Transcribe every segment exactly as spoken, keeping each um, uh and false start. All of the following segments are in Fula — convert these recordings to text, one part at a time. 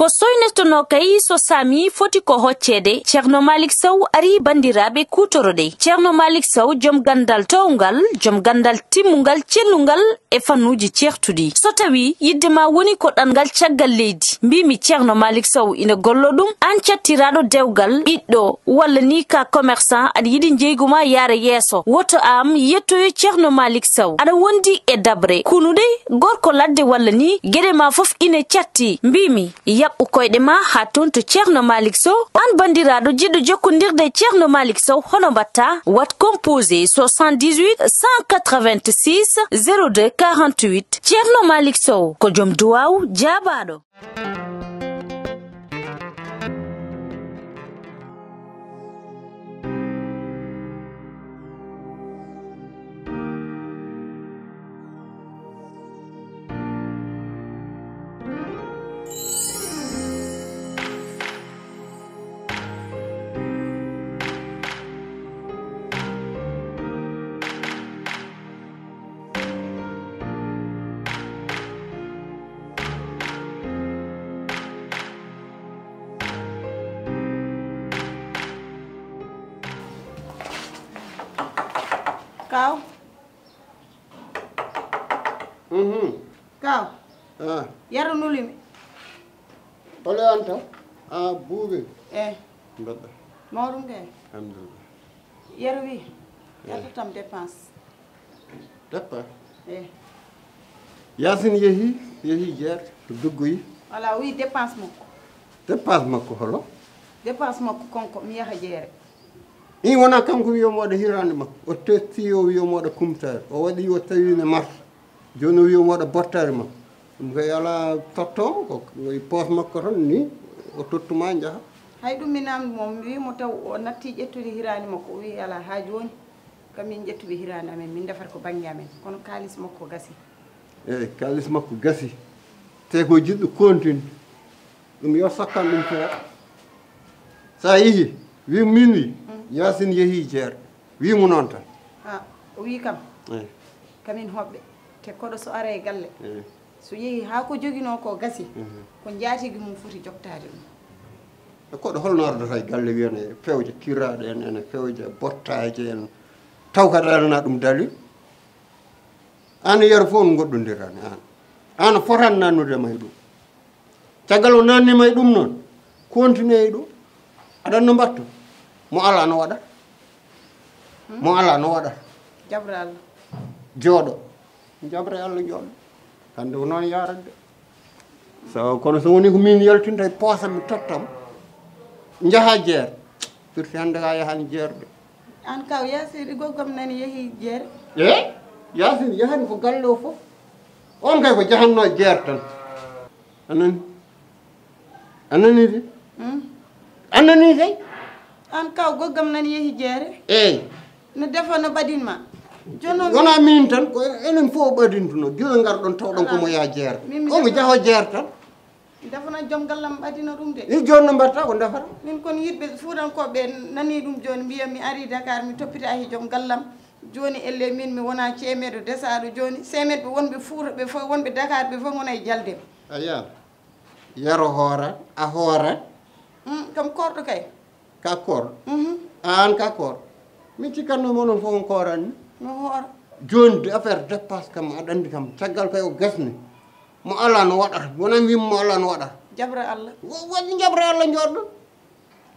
Ko soynetonoo kay so saami foti ko hocceede, Ceerno Maalik Sow arii banndiraaɓe kuutoroɗe. Ceerno Maalik Sow, jom ganndal toowngal, jom ganndal timmungal, cellungal e fannuuji ceertuɗi. So tawii yiɗde ma woni ko ɗanngal caggal leydi, mbiimi Ceerno Maalik Sow ina gollo ɗum, aan cattiraaɗo dewgal, ɓiɗɗo, walla ni ka commerçant, aɗa yiɗi njeygu ma yaara yeeso, woto am yettoyo Ceerno Maalik Sow. Aɗa wondi e daɓre, kunuɗe, gorko ladde walla ni, geɗe ma fof ine catti. Mbiimi, yaɓɓu koyɗe ma haa toon to Ceerno Maalik Sow. Aan banndiraaɗo jiɗɗo jokkondirde e Ceerno Maalik Sow, hono mbaɗta? Waɗ composé soixante-dix-huit cent quatre-vingt-six zéro deux quarante-huit. Ceerno Maalik Sow ko joom duwaaw jaabaaɗo. Kaw. Mhm. Kaw. Ah. Yero nuli mi. Ole anta? Ah, buuɓe. Eh. Mbaɗɗa. Mawɗum kay. Alhamdulillah. Yero wi. Eh. Yattotam dépense. Deppa. Eh. Yaasin yehi, yehi jeer, duggoyi. Wala, wi dépense makko. Dépense makko holo? Dépense makko konko, mi yaha jeere. In wona kanko wiyomo waɗa hirande makko. O testi o wiyomo waɗa kumtare. O waɗi o tawi ne mar. Joni o wiyomo waɗa bottare makko. Ɗum kay ala totto, ko e poos makko tan ni, o tottuma jaha. Hay ɗum mi namdi mo, mi wi mo taw o natti ƴettude hirande makko. O wi ala ha joni. Kam min ƴettuɓe hirande amen, min defata ko bannge amen. Kono kaalis makko gasi. Eyi, kaalis makko gasi. Te ko jiɗɗo continue. Ɗum yo sakkan ɗum feere. Sa yehi, wi min wi, Yaasin yehi jeer. Wi mo noon tan. Ha, o wi kam. Eyi. Kamin hoɓɓe. Te koɗo so ara e galle. Eyi. So yehi ha ko joginoo ko gasi, mhm, ko njaatigi mum foti joktaade ɗum. E koɗo holno ardata e galle wiyane fewje kiraaɗe en, ene fewje bottaaje en, taw kadi alana ɗum dalil? Aan e Yero fof no ngoɗɗondirani aan. Aan a fotan nannude ma e ɗum. Caggal o nanni ma e ɗum noon, continue e ɗum. Aɗa no mbatto? Mo ala no waɗa. Hmm? Mo ala no waɗa. Jaɓre Allah. Jooɗo. Jaɓre Allah jooɗo. Hannde ko noon yaarande. So, kono so woni ko min yaltinta e poosam mi tottam, njaha jeer. Firti hannde ka yahani jeer de. An kaw Yaasin, goggam nani yehi jeere? E? Yaasin yahani ko galle o fof. On kay ko jahanno e jeer tan. A nani? A nani de? Hmm? A nani kay? An kaw goggam nani yehi jeere? Eyi. No defa no ɓadin ma. Jono wona min tan, ko enen fof ɓadintuno. Gila ngarɗon tawɗon ko mo yaa jeer. Min mi omo jaho jeer tan. Defana joom gallam ɓadina ɗum de. I jooni no mbaɗta ko defata? Min kon yiɗɓe fuutankooɓe nani ɗum jooni mbiya mi ari Dakar mi toppita he joom gallam. Jooni elle min mi wona ceemeeɗo desaaɗo jooni. Seemeeɓe wonɓe Fuuta ɓe fof wonɓe Dakar ɓe fof ngona e jalde. Aya. Yero hoora, a hoora. Mm, kam korɗo kay. Ka koor? Mhm. Aan ka koor? Min cikkanno mo onon fof on kooranni. No hoora. Jooni de affaire dépasse kam aɗa anndi kam caggal kay o gasni. Mo ala no waɗata. Wona wiimi mo ala no waɗata. Jaɓre Allah. Wa-, waɗi jaɓre Allah jooɗɗon.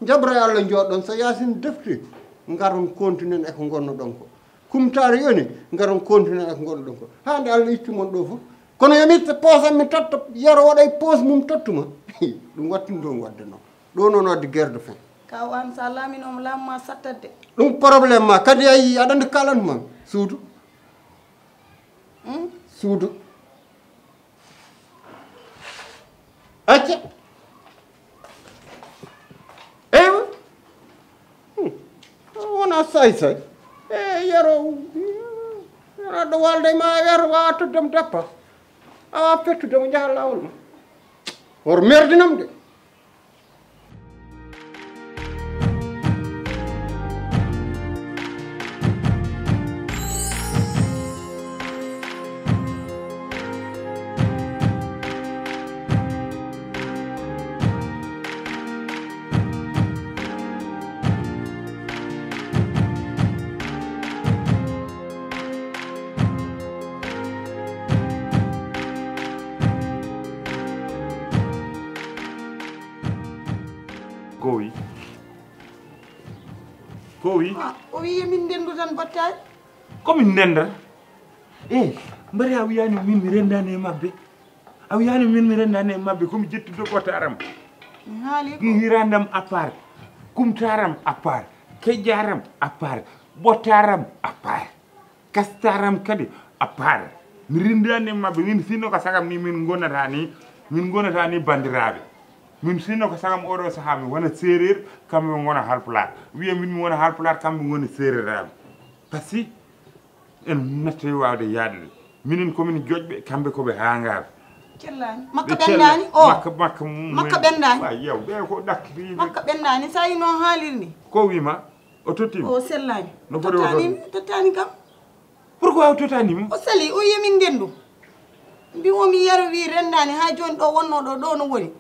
Jaɓre Allah jooɗɗon so Yaasin defti ngaron continuen e ko ngonnoɗon ko. Kumtaari yoni ngaron continuen e ko ngonnoɗon ko. Haa nde Allah itti mon ɗo fof. Kono yo mi itte poosam mi totta Yero waɗa e poos mum tottuma. Ɗum wattini ɗon waɗde noon. Ɗo noon wadde guerre de fin. Kaw an sa laaminooma laamu ma sattat de. Ɗum problème ma kadi a yii aɗa anndi kalantu ma suudu. Hmm? Suudu. Acca. Eywa. Hmm. Wona say say. E Yero. Yero ɗo walde ma Yero wawa toddem dappa. Awa fettude mo jaha lawol ma. Wor merdinam de. Ko wi? Ko wi? Ah, o wi min ndendu tan bottaani. Ko min ndenda? Eh, mbari a wiyaani min mi rendaani e mabbe. A wiyaani min mi rendaani e mabbe, ko mi jettudo bottaram. Mi haali ko. Hirandam à part. Kumtaram à part. Kejjaram à part. Bottaram à part. Kastaram kadi à part. Mi rendaani e mabbe, min sinno ko sagam ni min ngonata ni, min ngonata ni bandiraaɓe. Min sinno ko sagam oɗo saha mi wona séeréer, kamɓe ɓe ngona halpulaar. Wiya min mi wona halpulaar, kamɓe ngoni séeréeraaɓe. Parce que en natti waawde yaadde. Minen ko min joƴɓe, kamɓe ko ɓe haangaaɓe. Cellaani. Makka ɓe cella-, ɓenndaani? O. Makka, makka mum Makka en. Ɓenndaani? Wa, yew, ɓe ko ɗakkitiiɓe. Makka ɓenndaani, so a yii no haaliri ni. Ko wii ma? O tottiima? O sellaani. No foti o tottaani totti? Mi, tottaani kam. Pourquoi o tottaani mo? O sali, o wiyi min ndendu. Mbi o mi yaro wi rendaani haa jooni ɗo wonno ɗo, ɗo no woni.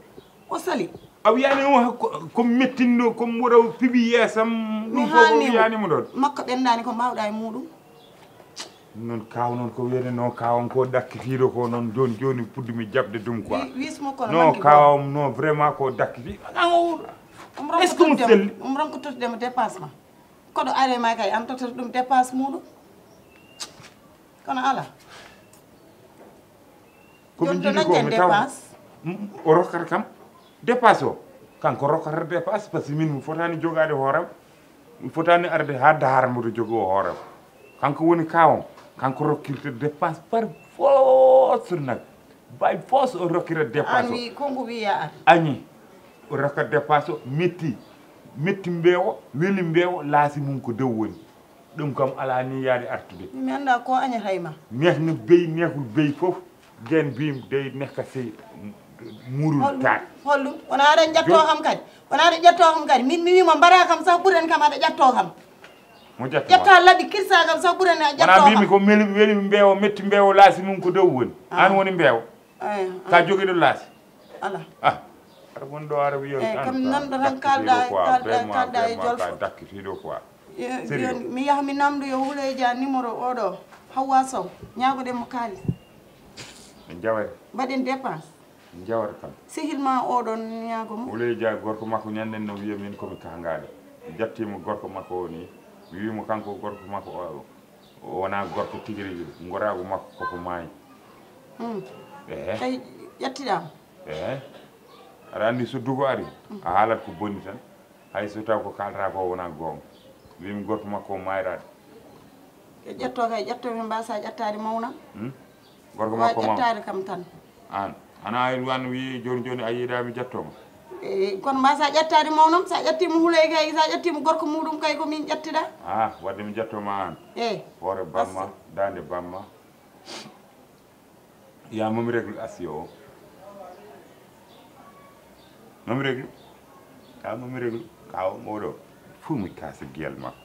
O sali. A wiyaani o ko, ko mettinɗo, ko mboɗo piɓi yeesam, mi ɗum fof o haalni mo. Wiyaani mo ɗon. Makko ɓenndaani ko mbaawɗa e muuɗum. Noon kaaw noon ko wiyete noon kaawam ko ɗakkitiiɗo ko noon jooni jooni puɗɗumi jaɓde ɗum quoi. Wi-, wismo kono non manki kaawam non vraiment ko ɗakkitiiɗo. An o est-ce que mo selli? Ɗum ronko tottude mo dépasse ma. Koɗo are ma kay, an tottata ɗum dépasse muuɗum. Kono ala. Ko ɓe jooni to jiɗi ko nañten mi taw dépasse. Mm, o rokkata kam dépasse o. Kanko rokkata dépasse, parce que min mi fotaani jogaade hooram. Mi fotaani arde haa dahar mboɗo jogoo hooram. Kanko woni kaawam. Kanko rokkirta dépasse par force nag. By force o rokkira dépasse o. An wi, konko wi ya ar. Añi. O rokka dépasse o, metti. Metti mbeewo, weli mbeewo, laasi mum ko dow woni. Ɗum kam alaa ni yaade artude. Mi anndaa ko añata e ma. Neex na bey, neexul bey fof. Gen bim dey nekka sey muurul taat. Holɗum? Wona aɗa ƴetto kam kadi? Wona aɗa ƴetto kam kadi? Min mi wiima mbaɗa kam sax ɓuren kam aɗa ƴetto kam. Mo ƴetta ma? Ƴetta laɓi kirsa kam sax ɓuren a ƴetto kam. Wona mbimi ko meli, weli mbeewo, metti mbeewo, laasi mum ko dow woni. Ah. An woni mbeewo. Eh, ka ah. Jogiɗo laasi. Ala. Ah. Aɗa woni ɗo aɗa wiya. Eh, an kam ka nanɗo tan dakkidiɗo kalɗa, quoi. Kalɗa, vraiment, kalɗa e vraiment jolfo. Ka dakkidiɗo quoi. Sérieux. Yo, mi yaha mi namdo yo Wuley Dia numéro oɗo. Hawwa Sow. Ñaagoɗen mo kaalis. En jawere. Mbaɗen dépense. En jawere kam. Sehil ma oɗon ñaago mo. Wuley Dia gorko makko ñanden no wiya min komi kaangaɗo. Mi jatti mo gorko makko o ni. Mi wi mo kanko gorko makko o. O wonaa gorko tigi rigi, ngoraagu makko koko maayi. Hmm. Ehe. Tawi ƴettiɗaama? Ehe. Aɗa anndi so dugo ari, hmm, a haalat ko bonni tan. Hay so taw ko kaalata ko wonaa goonga. Mbimi gorko makko o maayraade. Ƴe ƴetto kay, ƴetto min mbasa ƴettaade mawnam. Hmm? Gorko makko mawɗo. Ƴettaade kam tan. An, ana wi jooni jooni a yiɗaa mi ƴetto ma? Eh, kono mbasa ƴettaade mawnam, sa ƴettiima Huley kay, sa ƴettiima gorko muuɗum kay ko min ƴettiɗaa. Ah, wadde mi ƴetto ma an. Eh. Hoore bamma, daande bamma. Ya momi réglu asio o. Momi réglu. Ka momi réglu. Ka o moɗo. Fuu mi kaasa giyal makko.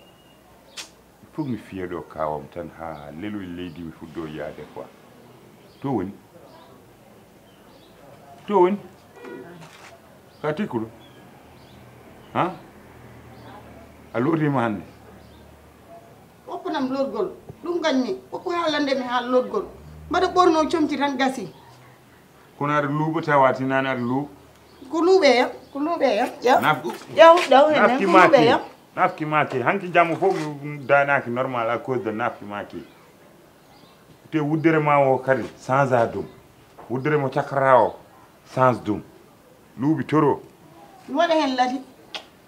Fof mi fiya ɗo kawam tan haa leloy leydi mi fuɗɗo yaade quoi. To woni? To woni? Ka tikkuɗo? Ha? A lootima hannde? Woppanam lorgol. Ɗum gañmi. Woppu haalande mi haal lorgol. Mbaɗa ɓorno comci tan gasi. Kono aɗa luuɓa tawa tinaani aɗa luuɓa. Ko luuɓe yam, ko luuɓe yam. Yam. Naf-, yam, ɗaw heen nafki ko luuɓe maaki, yam. Nafki maaki. Hanki jamma fof mi daanaaki normal à cause de nafki maaki. Te wuddere ma o kadi change a ɗum. Wuddere mo cakra o change ɗum. Luuɓi toro. Mi waɗa heen lati.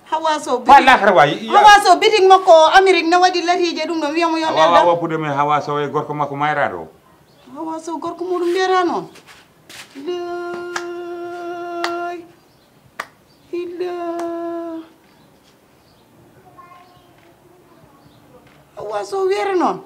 Hawa Sow. Fa bitik. Lakara waay. Hawa Sow bitik makko o Amérique ne waɗi latiije ɗum ɗo wiya mo yo Hawa, nder Hawa ɗo. Pude men Hawa Sow e gorko makko mayraɗo o. Hawa Sow gorko muɗum mbiyata noon. Lay. Illa. Hawa Sow wiyata noon.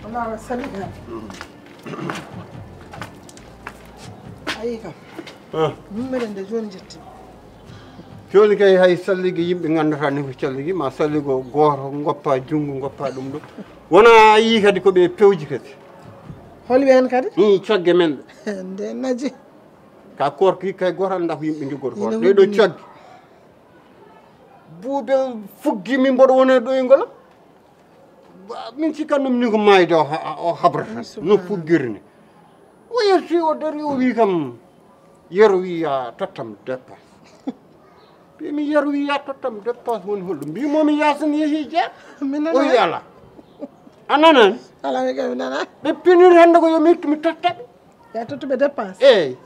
Wallaahi a salii kam. A yii kam. Ah. Numéro nde jooni jetti. Jooni kay hay salligi yimɓe nganndataa ni ko salligi, ma salligo gooto, ngoppa junngo, ngoppa ɗum ɗo. Wona a yii kadi ko ɓe pewji kadi. Holi ɓe hen kadi? Ii, cogge men ɗe. Nde naji. Ka koorka hikka e gooto anndaa ko yimɓe njogori hoore. Ɗee ɗoo cogge. Buubel fuggi min mboɗo wona e ɗoyngol. Min cikkannoo mi ni ko maayde o habrata. No fuggiri ni. O yerti o dari o wii kam, Yero wii yaa tottam dépense. Mbi mi Yero wii yaa tottam dépense woni holɗo? Mbi mo mi Yaasin yehi jeer. O wii alaa. A nanani? Alaa mi kam mi nanaa. Ɓe piniri hannde ko yo mi ittu mi totta ɓe. Ya tottuɓe dépense. Eeyi.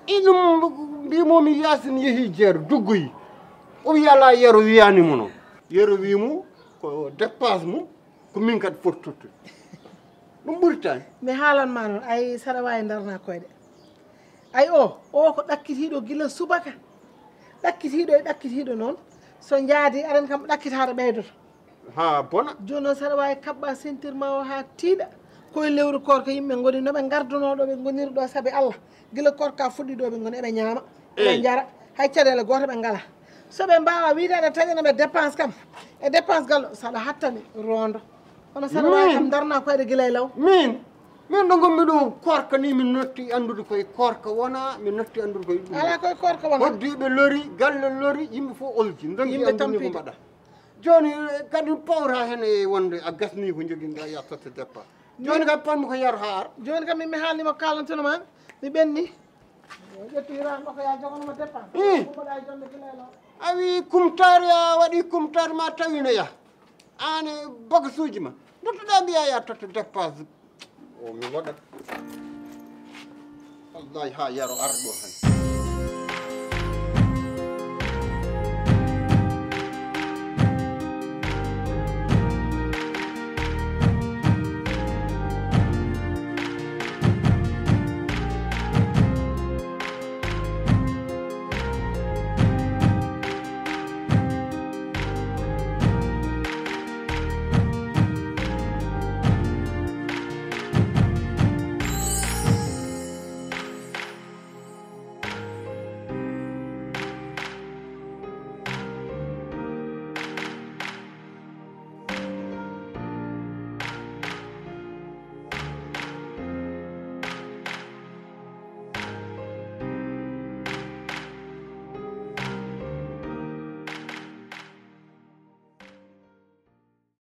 Iɗum mbi mo mi Yaasin yehi jeer duggoyi. O wii alaa Yero wiyaani mo noon. Yero wii mo ko dépense mum. Ko min kadi foti tottude. Ɗum ɓuri tan. Mi haalan ma noon, ay saɗa waawi ndarna koyɗe. Ay o, o ko ɗakkitiiɗo gila subaka. Ɗakkitiiɗo e ɗakkitiiɗo noon, so njaadi aɗan kam ɗakkitaare ɓeydoto. Haa bona. Jooni noon saɗa waawi kaɓɓa sentir ma o haa tiiɗa. Koye lewru koorka yimɓe ngoni no ɓe ngardunoo ɗo ɓe ngoniri ɗo sabi Allah. Gila koorka fuɗɗi ɗo ɓe ngoni eɓe ñaama, eɓe njara, hay caɗeele gooto ɓe ngala. So ɓe mbaawa wiide aɗa taƴana ɓe dépense kam e dépense gallo saɗa hattani rondo. Kono saɗa waawi kam darna koyɗe gila e law. Min min ɗo ngonmi ɗo koorka ni mi notti anndude koye koorka wona mi notti anndude koye ɗum. Ala koye koorka wona. Hoddiiɓe lori, galle lori, yimɓe fof olji, ndonki anndude ko mbaɗa. Jooni kadi pawra heen e wonde a gasni ko njoginɗa ya totte dépense. Jooni kadi panmi ko yar haa ar. Jooni kam min mi haalnima ko kaalantuno ma mi ɓenni. O ƴetti hirande makko ya jogonoma dépense. Ii. Ko mbaɗa e jonde gila e law. A wii kumtaari a waɗi kumtaari ma tawino ya. Aan e bagasuuji ma. Ndottoɗa mbiya ya totte dépense. O mi waɗat. Wallahi haa Yero ara ɗo tan.